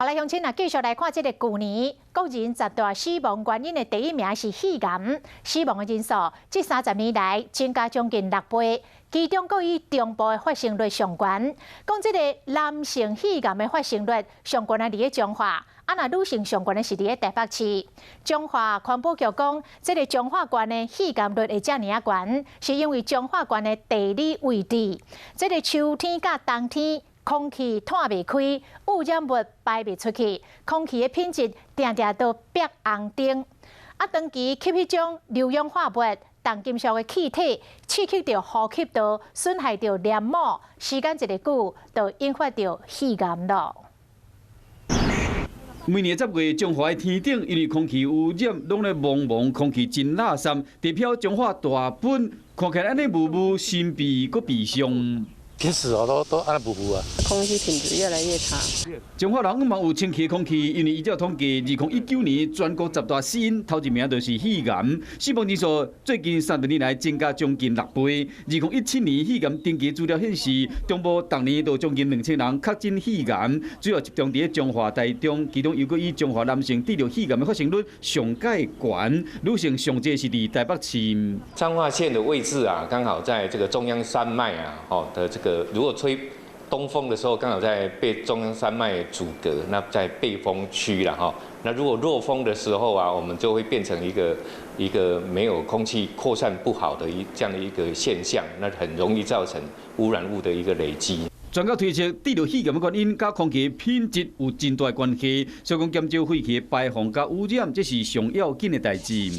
好來，鄉親啊，繼續來看這个舊年國人十大死亡原因的第一名是肺癌，死亡的人數這30年來增加將近六倍，其中閣以中部的發生率上懸。講這个男性肺癌的發生率上懸啊，佇咧彰化，啊若女性上懸的是佇咧台北市。彰化環保局講，這个彰化縣的肺癌率會遮爾仔懸，是因為彰化縣的地理位置，這个秋天佮冬天，空氣透袂開，污染物排袂出去，空氣的品質定定都變紅燈。啊，長期吸彼種硫氧化物、重金屬的氣體，刺激著呼吸道，損害著黏膜，時間一个久，就引發著肺癌囉。每年10月，彰化的天頂因為空氣污染，攏咧濛濛，空氣真垃圾。地表彰化大本，看起來按呢霧霧，神秘閣悲傷。平時哦都按呢霧霧啊，空氣品質越來越差。彰化人嘛有清氣空氣，因為依照統計，2019年全國十大死因頭一名就是肺癌，死亡人數最近30年來增加將近六倍。2017年肺癌登記資料顯示，中部逐年都將近2000人確診肺癌，主要集中佇彰化、台中，其中又閣以彰化男性得著肺癌的發生率上蓋懸，女性上濟是佇台北市。彰化縣的位置啊，剛好在這個中央山脈啊，吼的這個。如果吹東風的時候，剛好在被中央山脈阻隔，那在背風區了哈。那如果弱風的時候啊，我們就會變成一個沒有空氣擴散不好的這樣的一個現象，那很容易造成污染物的一個累積。專家推測，得著肺癌的原因，佮空氣品質有真大關係，所以講減少廢氣排放佮污染，這是上要緊的代誌。